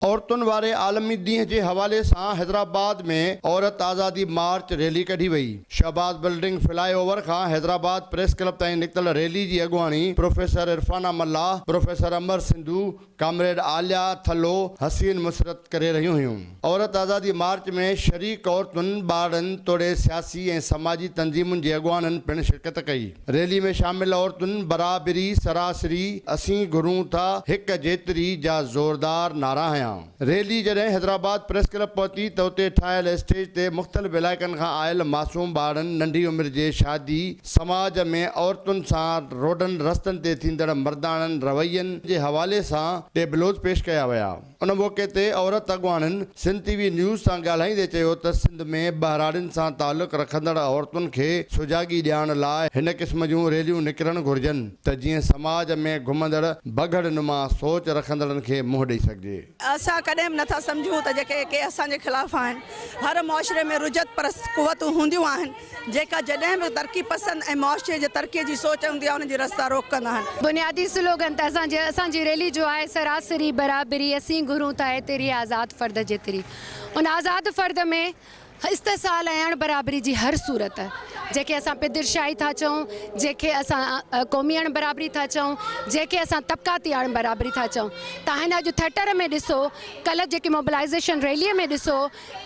عورتن واري عالمي ڏينهن جي حوالي سان حيدرآباد ۾ عورت آزادي مارچ ريلي ڪڍي وئي. شهباز بلڊنگ فلاء اوور کان حيدرآباد پريس ڪلب تائين نڪتل ريلي جي اڳواڻي professor Irfana Mallah, professor Amar Sindhu, comrade Aliya Thalo, Haseen Musarrat ڪري رهيون هيون. عورت آزادي مارچ ۾ شريڪ عورتن، ٻارڙن توڙي سياسي ۽ سماجي تنظيمن جي اڳواڻن پڻ شرڪت ڪئي. ريلي ۾ شامل عورتن برابري، سراسري، اسين گهرون ٿا هڪ جيتري جا زوردار نعرا هنيا. ريلي جڏهن حيدرآباد پريس ڪلب پهتي ته اتي ٺاهيل اسٽيج تي مختلف علائقن کان آيل معصوم ٻارڙن ننڍي عمر جي شادي، سماج ۾ عورتن سان روڊن رستن تي ٿيندڙ مرداڻن روين جي حوالي سان ٽيبلوز پيش ڪيا ويا. ان موقعي تي عورت اڳواڻن سنڌ ٽي وي نيوز سان ڳالهائيندي چيو ته سنڌ ۾ ٻهراڙين سان تعلق رکندڙ عورتن کي سجاڳي ڏيارڻ لاء هن قسم جون ريليون نڪرڻ گهرجن ته جيئن سماج ۾ گهمندڙ بگهڙ نما سوچ رکندڙن کي منهن ڏئي سگهجي. اسان ڪڏهن به نٿا سمجهون ته جيڪي ڪي اسان جي خلاف آهن. هر معاشري ۾ رجعت پرست قوتون هونديون آهن. جيڪا جڏهن به ترقي پسند ۽ معاشري جي ترقي جي سوچ هوندي آهي ان جي رستا روڪ ڪندا آهن. بنيادي سلوگن ته اسان جي اسان جي ريلي جو آهي سراسري برابري اسين گهرون ٿا ايتري آزاد فرد جيتري ان آزاد فرد ۾ استحصال ۽ اڻ برابري جي هر صورت جنهن کي اسان پدرشاهي ٿا چئون جنهن کي اسان قومي اڻ برابري ٿا چئون جنهن کي اسان طبقاتي اڻ برابري ٿا چئون تان هن اڄ ٿيٽر ۾ ڏسو ڪلهه جيڪي موبلائيزيشن ريلي ۾ ڏسو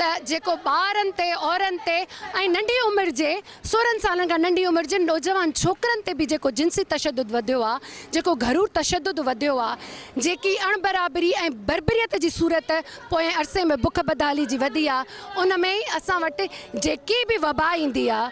ته جيڪو ٻارن تي، عورن تي ۽ ننڍي عمر جي 16 سالن کان ننڍي عمر جي نوجوان ڇوڪرن تي به جيڪو جنسي تشدد وڌيو آ، جيڪو گهرو تشدد وڌيو آ، جيڪي اڻبرابري ۽ بربريت جي صورت پوئين عرصي ۾ بک بدحالي جي وڌي آ، ان ۾ ئي اسان وٽ جيڪي به وبا ايندي آ،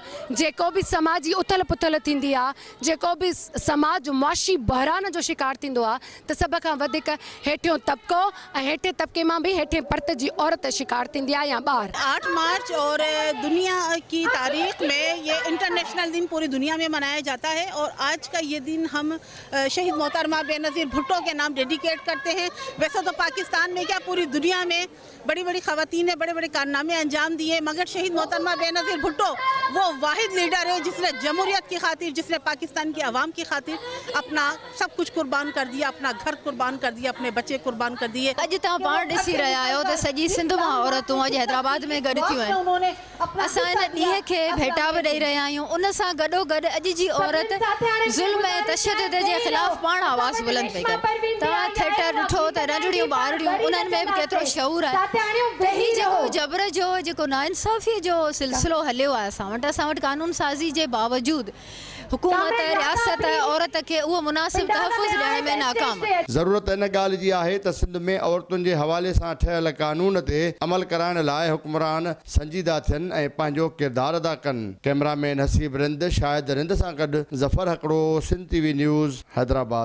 جيڪو به سماجي اٿل پٿل ٿيندي آ، جيڪو به سماج معاشي بحران جو شڪار ٿيندو آ ته سڀ کان وڌيڪ هيٺيون طبقو ۽ هيٺين طبقي مان به هيٺين پرت جي عورت شڪار ٿيندي آهي يا ٻار. آٺ مارچ اور دنيا ڪي تاريخ مين يه انٽرنيشنل دن پوري دنيا مين منايا جاتا هي اور آج ڪا يه دن هم شهيد محترمه بينظير ڀٽو ڪي نام ڊيڊيڪيٽ ڪرتي هين ويسي تو پاڪستان مين ڪيا پوري دنيا مين بڙي بڙي خواتين ني بڙي بڙي ڪارنامي انجام ديي مگر شهيد محترمه بينظير ڀٽو وو واحد ليڊر هي جس ني جمهوريت ڪي خاطر جس ني پاڪستان ڪي عوام ڪي خاطر اپنا سب ڪجھ قربان ڪر ديا اپنا گهر قربان ڪر ديا اپني بچي قربان ڪر ديي. اڄ توهان پاڻ ڏسي رهيا آهيو ته سڄي سنڌ مان عورتون اڄ حيدرآباد ۾ گڏ ٿيون آهن. اسان ان ڏينهن کي ڀيٽا به ڏئي رهيا آهيون ان سان گڏوگڏ اڄ جي عورت ظلم ۽ تشدد جي خلاف پاڻ آواز بلند پئي ڪري. توهان ٿيٽر ڏٺو ته ننڍڙيون ٻارڙيون انهن ۾ به ڪيترو شعور آهي ته هي جيڪو جبر جو جيڪو ناانصافي جو سلسلو هليو آهي اسان وٽ اسان وٽ قانون سازي جي باوجود حڪومت، رياست عورت کي اهو مناسب تحفظ ڏيڻ ۾ ناڪام آهي. ضرورت ان ڳالهه جي آهي ته سنڌ ۾ عورتن جي حوالي سان ٺهيل قانون تي عمل ڪرائڻ لاء حڪمران سنجيده ٿين ۽ پنهنجو ڪردار ادا ڪن. ڪئميرا مين حسيب رند، شاهد رند سان گڏ Zafar Hakro, Sindh T V news, Hyderabad.